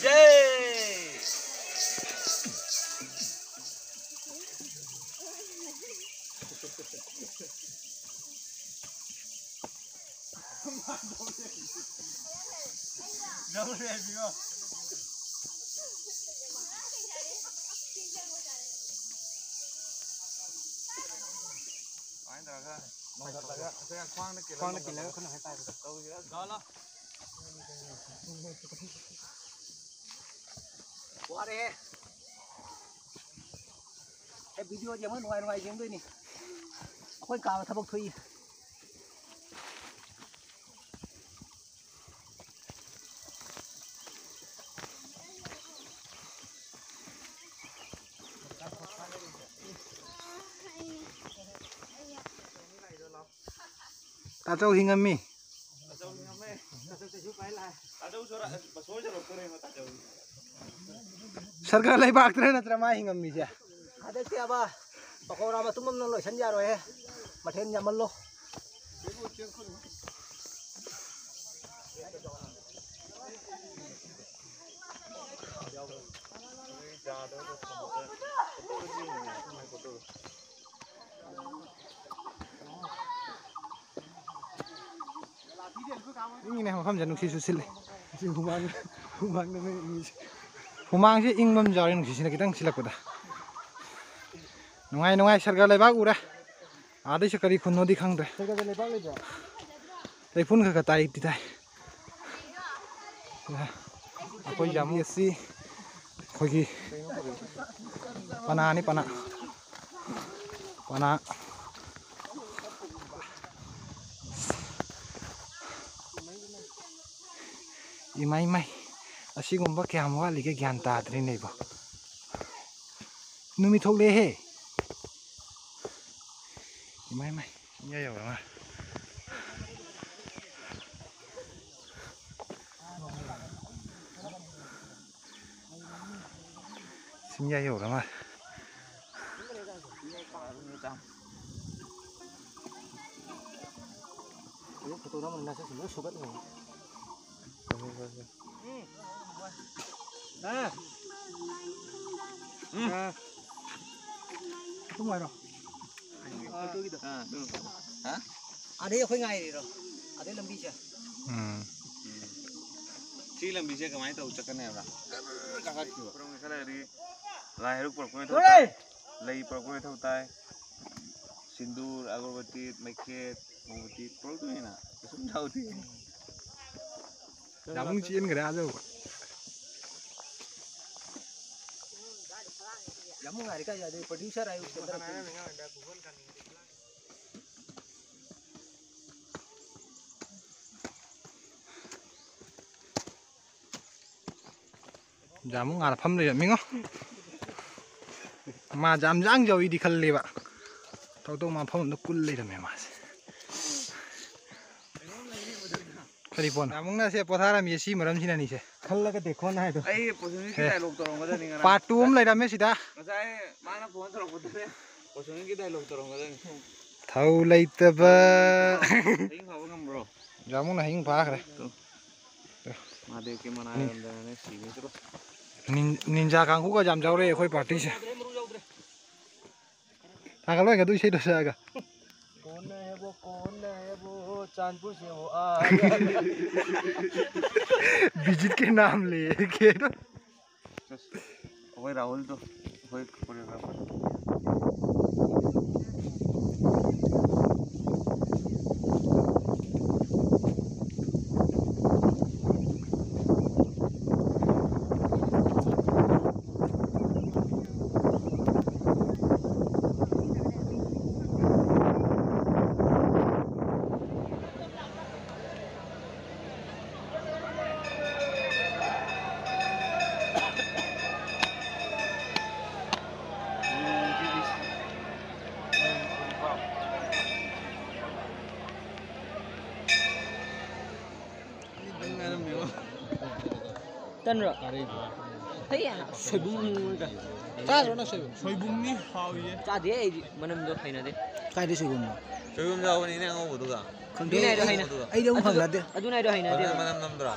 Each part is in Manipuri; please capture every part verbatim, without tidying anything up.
ꯌꯦ! ꯁꯨꯃꯥꯏꯅ ꯇꯧꯔꯒ ꯅꯣꯡꯈꯠꯂꯒ ꯈ꯭ꯋꯥꯡꯗ ꯀꯤꯜꯂꯒ ꯈ꯭ꯋꯥꯡꯗ ꯀꯤꯜꯂꯒ ꯈꯨꯠꯅ ꯍꯦꯛ ꯄꯥꯏꯕꯗꯣ꯫ ꯇꯧꯁꯤꯔꯥ? ꯂꯥꯛꯑꯣ, ꯂꯥꯛꯑꯣ꯫ ꯋꯥꯔꯦꯍꯦ꯫ ꯑꯦ, ꯚꯤꯗꯤꯑꯣꯗꯤ ꯑꯃ ꯅꯨꯡꯉꯥꯏ ꯅꯨꯡꯉꯥꯏ ꯌꯦꯡꯗꯣꯏꯅꯤ꯫ ꯑꯩꯈꯣꯏ ꯀꯥꯕ ꯊꯕꯛ ꯊꯣꯛꯏ꯫ ꯇꯥꯆꯧ ꯍꯤꯡꯉꯝꯃꯤ꯫ ꯁꯔꯒ ꯂꯩꯕꯥꯛꯇ꯭ꯔ ꯅꯠꯇ꯭ꯔ ꯃꯥ ꯍꯤꯡꯉꯝꯃꯤꯁꯦ? ꯍꯟꯗꯛꯇꯤ ꯑꯕ ꯄꯀꯧꯔꯥ ꯃꯇꯨꯝ ꯑꯃꯅ ꯂꯣꯏꯁꯟ ꯌꯥꯔꯣꯏꯍꯦ꯫ ꯃꯊꯦꯜ ꯌꯥꯝꯃꯜꯂꯣ꯫ ꯏꯪꯉꯤꯅꯦ ꯃꯐꯝꯁꯦ, ꯅꯨꯡꯁꯤꯠꯁꯨ ꯁꯤꯠꯂꯤ꯫ ꯁꯤ ꯍꯨꯃꯥꯡ, ꯍꯨꯃꯥꯡꯅ ꯃꯩ ꯏꯪꯉꯤꯁꯦ꯫ ꯍꯨꯃꯥꯡꯁꯦ ꯏꯪꯕ ꯑꯃ ꯌꯥꯎꯔꯦ ꯅꯨꯡꯁꯤꯠꯁꯤꯅ ꯈꯤꯇꯪ ꯁꯤꯜꯂꯛꯄꯗ꯫ ꯅꯨꯡꯉꯥꯏ ꯅꯨꯡꯉꯥꯏ ꯁꯔꯒ ꯂꯩꯕꯥꯛ ꯎꯔꯦ꯫ ꯑꯥꯗꯩꯁꯨ ꯀꯔꯤ ꯈꯨꯟꯅꯣꯗꯤ ꯈꯪꯗ꯭ꯔꯦ꯫ ꯁꯔꯒꯗ ꯂꯩꯕꯥꯛ ꯂꯩꯕ꯭ꯔꯣ? ꯂꯩꯐꯨꯟ ꯈꯔ ꯈꯔ ꯇꯥꯏꯗꯤ ꯇꯥꯏ꯫ ꯑꯩꯈꯣꯏ ꯌꯥꯝ ꯑꯁꯤ ꯑꯩꯈꯣꯏꯒꯤ ꯄꯅꯥꯅꯤ, ꯄꯅꯥ꯫ ꯄꯅꯥ꯫ ꯏꯃꯥꯏ ꯃꯥꯏ꯫ ꯑꯁꯤꯒꯨꯝꯕ ꯀꯌꯥꯝ ꯋꯥꯠꯂꯤꯒꯦ ꯒ꯭ꯌꯥꯟ ꯇꯥꯗ꯭ꯔꯤꯅꯦ ꯑꯩꯕꯣ꯫ ꯅꯨꯃꯤꯠ ꯊꯣꯛꯂꯛꯑꯦꯍꯦ꯫ ꯏꯃꯥꯏ ꯃꯥꯏ꯫ ꯏꯌꯥ ꯌꯧꯔ ꯃꯥꯜꯂꯦ꯫ ꯆꯤꯡꯌꯥ ꯌꯧꯔ ꯃꯥꯜꯂꯦ꯫ ꯐꯣꯇꯣꯗ ꯑꯃ ꯅꯝꯁꯤꯜꯂꯨ, ꯁꯨꯒꯠꯂꯨ꯫ ꯎꯝ꯫ ꯑꯥ꯫ ꯎꯝ꯫ ꯑꯥ꯫ ꯑꯗꯨꯝ ꯍꯥꯏꯔꯣ꯫ ꯑꯥ, ꯑꯗꯨ꯫ ꯍꯥ? ꯑꯗꯩ ꯑꯩꯈꯣꯏ ꯉꯥꯏꯔꯤꯔꯣ? ꯑꯗꯩ ꯂꯝꯕꯤꯁꯦ꯫ ꯎꯝ꯫ ꯁꯤ ꯂꯝꯕꯤꯁꯦ ꯀꯃꯥꯏꯅ ꯇꯧ ꯆꯠꯀꯅꯤ ꯍꯥꯏꯕ꯭ꯔꯥ? ꯀꯥꯈꯠꯈꯤꯕ꯫ ꯂꯥꯏ ꯍꯔꯥꯎ ꯄꯨꯔꯛꯄ ꯃꯊꯧ ꯇꯥꯏ꯫ ꯂꯩ ꯄꯨꯔꯛꯄ ꯃꯊꯧ ꯇꯥꯏ꯫ ꯁꯤꯟꯗꯨꯔ, ꯑꯒꯔꯕꯇꯤ, ꯃꯩꯈꯦꯠ, ꯃꯣꯝꯕꯇꯤ ꯄꯨꯔꯛꯇꯣꯏꯅꯤꯅ ꯀꯩꯁꯨꯝ ꯌꯥꯎꯗꯦ꯫ ꯌꯥꯝ ꯆꯦꯟꯈ꯭ꯔꯦ ꯑꯥ ꯌꯧꯕ꯫ ꯌꯥꯝ ꯅꯨꯡꯉꯥꯏꯔꯦ ꯀꯥꯏ ꯌꯥꯗꯦ, producer ꯍꯥꯏꯌꯨ, ꯁꯦꯟꯇꯔ ꯄꯨ꯫ ꯖꯥꯃꯨ ꯉꯥꯅ ꯐꯝ ꯂꯩꯔꯝꯃꯤꯉꯣ꯫ ꯃꯥ ꯖꯥꯝ ꯖꯥꯡ ꯌꯧꯏꯗꯤ ꯈꯜꯂꯦꯕ꯫ ꯊꯧꯗꯣꯛ ꯃꯥ ꯐꯝꯗ ꯀꯨꯜ ꯂꯩꯔꯝꯃꯦ ꯃꯥꯁꯦ꯫ ꯀꯔꯤ ꯄꯣꯠꯅꯣ? ꯖꯥꯃꯨꯡꯅ ꯁꯦ ꯄꯣꯊꯥꯔꯝꯃꯤꯁꯦ ꯁꯤ ꯃꯔꯝꯁꯤꯅꯅꯤꯁꯦ꯫ ꯈꯜꯂꯒ ꯗꯦꯈꯣꯟ ꯍꯥꯏꯗꯣ꯫ ꯑꯩ ꯄꯣꯁꯨꯝꯒꯤ ꯑꯦ꯫ Dialogue ꯇꯧꯔꯝꯒꯗꯕꯅꯤ ꯉꯔꯥꯡ꯫ Part two ꯑꯃ ꯂꯩꯔꯝꯃꯦ ꯁꯤꯗ꯫ ꯉꯁꯥꯏ ꯃꯥꯅ phone ꯇꯧꯔꯛꯄꯗꯨꯅꯦ꯫ ꯄꯣꯁꯨꯝꯒꯤ dialogue ꯇꯧꯔꯝꯒꯗꯕꯅꯤ꯫ ꯊꯧ ꯂꯩꯇꯕ꯫ ꯍꯌꯦꯡ ꯐꯥꯕ ꯉꯝꯕ꯭ꯔꯣ? ꯖꯥꯃꯨꯡꯅ ꯍꯌꯦꯡ ꯐꯥꯈ꯭ꯔꯦ꯫ ꯃꯍꯥꯗꯦꯕꯀꯤ ꯃꯅꯥ ꯅꯤ꯫ ꯌꯣꯟꯗꯅꯅꯦ ꯁꯤꯕꯤꯗ꯭ꯔꯣ? ꯅꯤꯟ-, ꯅꯤꯟꯖꯥ ꯀꯥꯡꯕꯨꯒ ꯌꯥꯝ ꯌꯥꯎꯔꯛꯑꯦ ꯑꯩꯈꯣꯏ partyꯁꯦ꯫ ꯊꯥꯒꯠꯂꯣꯏ ꯑꯗꯨ ꯏꯁꯩꯗꯣ ꯁꯛꯑꯒ꯫ कौन है वो, कौन है वो, चांदपुर से वो आ गया। विजिट के नाम लेके। ꯑꯩꯈꯣꯏ ꯔꯥꯍꯨꯜꯗꯣ, ꯑꯩꯈꯣꯏ choreographer꯫ ꯇꯟꯔꯣ? ꯍꯩ, ꯁꯣꯏꯕꯨꯝꯒ꯫ ꯆꯥꯗ꯭ꯔꯣ ꯅꯪ ꯁꯣꯏꯕꯨꯝ? ꯁꯣꯏꯕꯨꯝꯅꯤ ꯍꯥꯎꯏꯌꯦ꯫ ꯆꯥꯗꯦ ꯑꯩꯗꯤ, ꯃꯅꯝꯗꯣ ꯍꯩꯅꯗꯦ꯫ ꯀꯥꯏꯗꯩ ꯁꯣꯏꯕꯨꯝꯅꯣ? ꯁꯣꯏꯕꯨꯝ ꯌꯥꯎꯕꯅꯤꯅꯦ ꯑꯉꯧꯕꯗꯨꯒ꯫ ꯈꯪꯗꯦ, ꯑꯗꯨꯅꯦ ꯑꯩꯗꯣ ꯑꯩ, ꯍꯩꯅ-, ꯑꯩꯗꯤ ꯑꯃꯨꯛ ꯑꯗꯨ-, ꯍꯪꯅꯗꯦ꯫ ꯑꯗꯨꯅ ꯑꯩꯗꯣ ꯍꯩꯅꯗꯦꯕ꯫ ꯃꯅꯝ ꯅꯝꯗ꯭ꯔꯣ?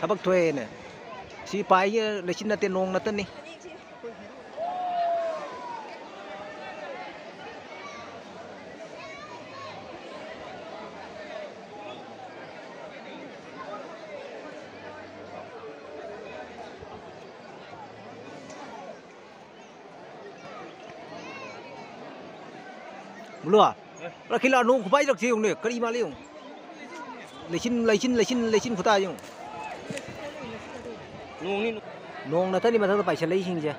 ꯊꯕꯛ ꯊꯣꯛꯑꯦꯅꯦ꯫ ꯁꯤ ꯄꯥꯏꯁꯦ ꯂꯩꯆꯤꯟ ꯅꯠꯇꯦ, ꯅꯣꯡ ꯅꯠꯇꯅꯤ꯫ ꯕꯨꯂꯨ, ꯄꯨꯔꯥ ꯈꯤꯂꯥ ꯅꯣꯡ ꯈꯨꯄꯥꯏꯔꯛꯁꯦ ꯌꯦꯡꯉꯨꯅꯦ, ꯀꯔꯤ ꯃꯥꯜꯂꯦ ꯌꯦꯡꯉꯨ꯫ ꯂꯩꯆꯤꯟ, ꯂꯩꯆꯤꯟ, ꯂꯩꯆꯤꯟ, ꯂꯩꯆꯤꯟ ꯈꯨꯇꯥ ꯌꯦꯡꯉꯨ꯫ ꯅꯣꯡꯅꯤ, ꯅꯣꯡ꯫ ꯅꯣꯡ ꯅꯠꯇꯅꯤ ꯃꯊꯛꯇ ꯄꯥꯏꯁꯜꯂꯛꯏꯁꯤꯡꯁꯦ꯫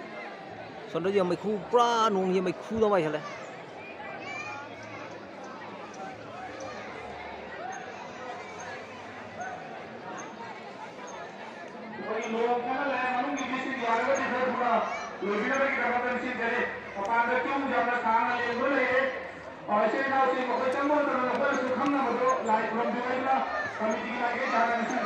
ꯁꯣꯝꯗꯁꯨ ꯌꯦꯡꯉꯨ, ꯃꯩꯈꯨ, ꯄꯨꯔꯥ ꯅꯣꯡꯁꯦ ꯃꯩꯈꯨꯗꯧ ꯄꯥꯏꯁꯜꯂꯦ꯫ ꯑꯩꯈꯣꯏꯒꯤ ꯅꯣꯡ ꯀꯟꯅ ꯂꯥꯛꯑꯦ, ꯃꯅꯨꯡꯒꯤ ꯃꯤꯁꯤꯡ ꯌꯥꯔꯒꯗꯤ ꯈꯔ ꯊꯨꯅ ꯂꯣꯏꯕꯤꯅꯕꯒꯤꯗꯃꯛꯇ ꯅꯤꯡꯁꯤꯡꯖꯔꯤ꯫ ꯃꯄꯥꯟꯗ ꯀ꯭ꯌꯨ ꯌꯥꯝꯅ ꯁꯥꯡꯅ ꯂꯦꯡꯗꯨꯅ ꯂꯩꯔꯦ꯫ ꯑ, ꯏꯆꯤꯜ ꯏꯅꯥꯎꯁꯤꯡ, ꯃꯈꯣꯏ ꯆꯪꯕ ꯃꯇꯝꯗ ꯃꯈꯣꯏꯅꯁꯨ ꯈꯪꯅꯕꯗꯣ ꯂꯥꯏ ꯈꯨꯔꯨꯝꯕꯤꯌꯨ ꯍꯥꯏꯗꯨꯅ ꯀꯃꯤꯇꯤꯒꯤ ꯃꯥꯏꯀꯩꯗ ꯍꯥꯟꯅ ꯅꯤꯡꯁꯤꯡ-